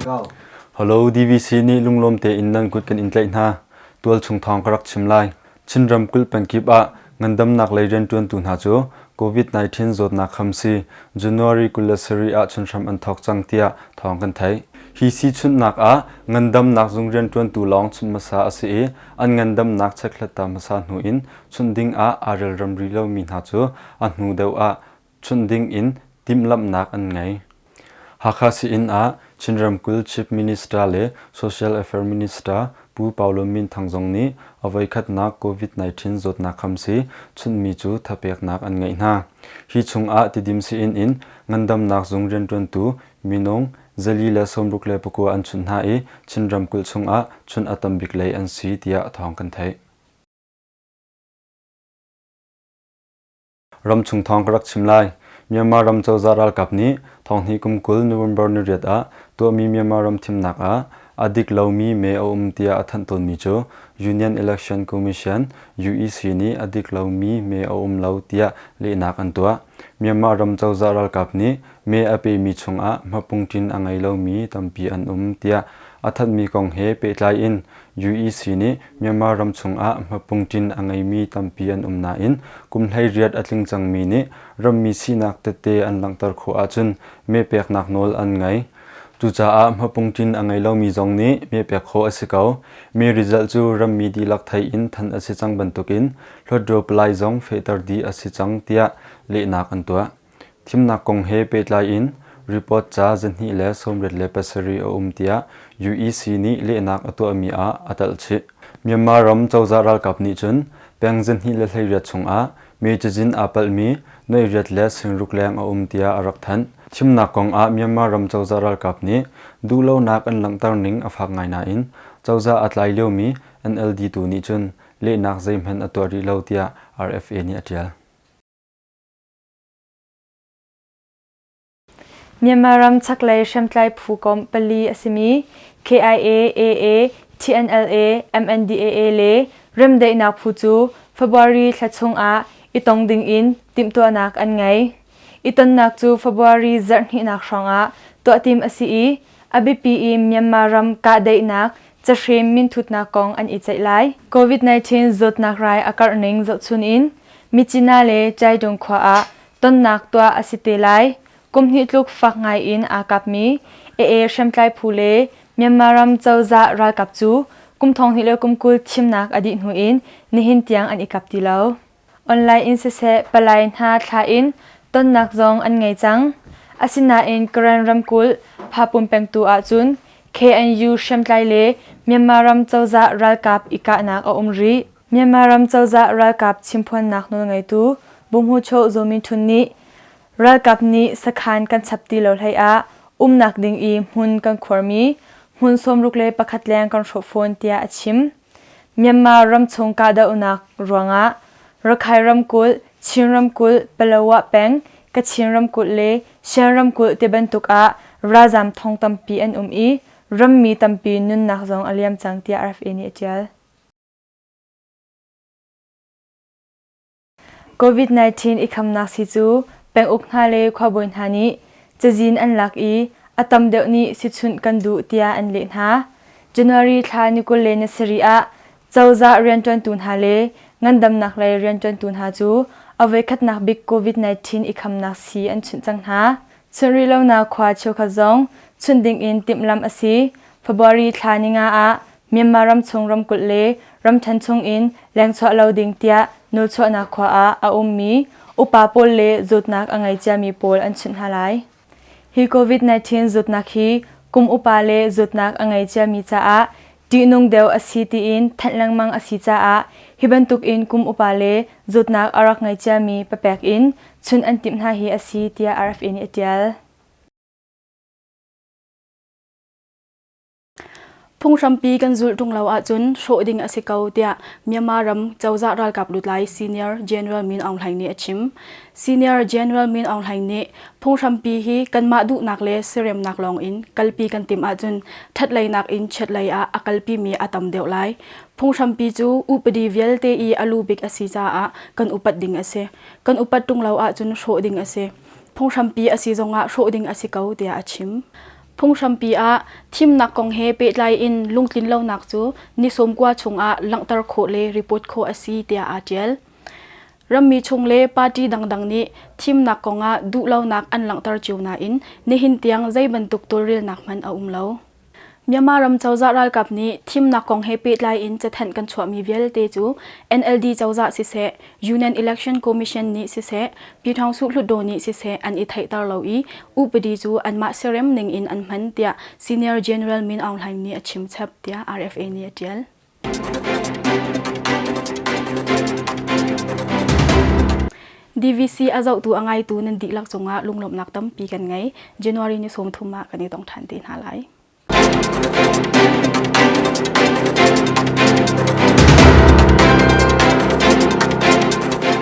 ko. Hello DVC nih lunglawm tein nan kut kan in tlaih hna. Tualchung thawng ka rak chim lai. Chin ramkulh pengkip ah ngandamnak lei rianṭuantu hna cu COVID-19 zawtnak khamsi January 27 ah chunhram an thawk cang tiah thawng kan theih. Hi siichunhnak ah ngandamnak zung rianṭuantu lawng chunh hmasa a si i an ngandamnak chekhlat ta hmasa hnu in chunh ding ah aa relrem rih lomi hna cu a hnu deuh ah chunh ding in timhlamhnak an ngei. Hakha Sii-inn ah Chin ramkulh Chief Minister le Social Affairs Minister Pu Paulo Min Thang zong nih a voikhatnak COVID-19 zawtnak khamsi chunhmi cu thapeknak an ngeih hna. Hi chung ah Tidim Sii-inn in ngandamnak zung rianṭuantu minung 469 an chunh hna i Chin ramkulh chung ah chunh a tam bik lei an si tiah thawng kan theih. Ramchung thawng ka rak chim lai. Myanmar ram cozah ralkap nih thonghnih kum 20 November ni riat ah tuahmi Myanmar ram thimnak ah a dik lomi mee a um tiah a thanh tawnmi cu Union Election Commission UEC nih a dik lomi mee a um lo tiah lehnak an tuah. Myanmar ram cozah ralkap nih mee a pemi chungah hmapungṭin a ngei lomi tampi an um tiah a thanhmi kong he pehtlai in UEC nih Myanmar ram chungah hmapungṭin a ngeimi tampi an um nain kum 18 a tling cangmi nih rammi sinak tette an langhter khawh ahcun mee peknak nawl an ngei. Cucaah hmapungṭin a ngei lomi zong nih mee pek khawh a si ko. Mee result cu rammi dihlak theih in thanh a si cang bantukin Hluttaw Palai zong fehter dih a si cang tiah lehnak an tuah. Thimnak kong he pehtlai in report ca 287 a um tiah UEC nih lehnak a tuahmi ah a telh chih. Myanmar ram cozah ralkap nih cun peng 218 chungah mee cazin aa palhmi noi riat le singruk leng a um tiah a rak thanh. Thimnak kong ah Myanmar ram cozah ralkap nih duhlonak an langhter ning a fak ngai nain cozah a tlai liomi NLD tu nih cun lehnak zeihmanh a tuah rih lo tiah RFA nih a ṭial. Myanmar ram chaklei hriamtlai phu komh pali a simi KIA, AA, TNLA, MNDAA le remdaihnak phu cu February thla chungah i tong dingin timhtuahnak an ngei. I tonnak cu February zarhhnihnak hrawngah tuah tim a si i a biapi i Myanmar ram kahdaihnak cahrem minthutnak kong an i ceih lai. COVID-19 zawtnak rai a karh ning zohchun in Myitkyina le Chaidung khua ah tonnak tuah a si te lai. Kum hnih tluk fak ngai in aa kapmi AA hriamtlai phu le Myanmar ram cozah ralkap cu kum thong hnih le kum 20 thimnak a dih hnu in nihin tiang an i kap ti lo. Online in siseh palai hna thla in tonnak zong an ngei cang. Asinain Karen ramkulh Phapum pengtu ahcun KNU hriamtlai le Myanmar ram cozah ralkap i kahnak a um rih. Myanmar ram cozah ralkap chimphuannak nawlngeitu Buhmuchoh Zaw Min Htun nih ralkap nih sakhan kan chap ti lo hlei ah umnak ding i hmun kan khuarmi hmun 61 leng kan hrawh fawn tiah a chim. Myanmar ramchung kahdohnak ruangah Rakhine ramkulh, Chin ramkulh, Palawa peng, Kachin ramkulh le Shan ramkulh tibantuk ah ralzaam thong tampi an um i rammi tampi nunnak zong a liam cang tiah RFA nih a ṭial. COVID-19 i khamnak sii cu penguk hna le khuabawi hna nih cazin an lak i a tam deuh nih sichunh kan duh tiah an leh hna. January thla ni 27 ah cozah rianṭuantu hna le ngandamnak lei rianṭuantu hna cu a voikhatnak bik COVID-19 i khamnak sii an chunh cang hna. Chunh rih lonak khua cheukhat zong chunh dingin timhlamh a si. February thla ni nga ah Myanmar ramchung ramkulh le ramṭhen chungin lengchuah lo ding tiah nawlchuahnak khua ah a ummi upa pawl le zawtnak a ngei ciami pawl an chunh hna lai. Hi COVID-19 zawtnak hi kum upa le zawtnak a ngei ciami caah ṭihnung deuh a si tiin thanh lengmang a si caah hi bantukin kum upa le zawtnak a rak ngei ciami papek in chunh an timh hna hi a si tiah RFA nih a ṭial. Phunghrampi kan zulh ṭung lo ahcun hrawh ding a si ko tiah Myanmar ram cozah ralkap lutlai Senior General Min Aung Hlaing nih a chim. Senior General Min Aung Hlaing nih phunghrampi hi kanmah duhnak le siaremnak lawng in kalpi kan timh ahcun ṭhatleinak in chiatlei ah a kalpimi a tam deuh lai. Phunghrampi cu upadi vialte i a lu bik a si caah kan upat ding a si. Kan upat ṭung lo ahcun hrawh ding a si. Phunghrampi a si zongah hrawh ding a si ko tiah a chim. Phunghrampi ah thimnak kong he pehtlai in lungtlinlonak cu ni 90 chungah langhter khawh le report khawh a si tiah aa ṭial. Rammi chung le party dangdang nih thimnak kongah duhlonak an langhter cio nain nihin tiang zei bantuk tawlrelnak hmanh a um lo. Myanmar ram cozah ralkap nih thimnak kong he pehtlai in cathanh kan chuahmi vialte cu NLD cozah siseh, Union Election Commission nih siseh, Pyithawngsuh Hlutdaw nih siseh an i theihter lo i upadi cu anmah siarem ning in an hman tiah Senior General Min Aung Hlaing nih a chim chap tiah RFA nih a ṭial. DVC a zohtu a ngaitu nan dihlak cungah lunglawmhnak tampi kan ngei. January ni 30 ah kan i tong ṭhan te hna lai.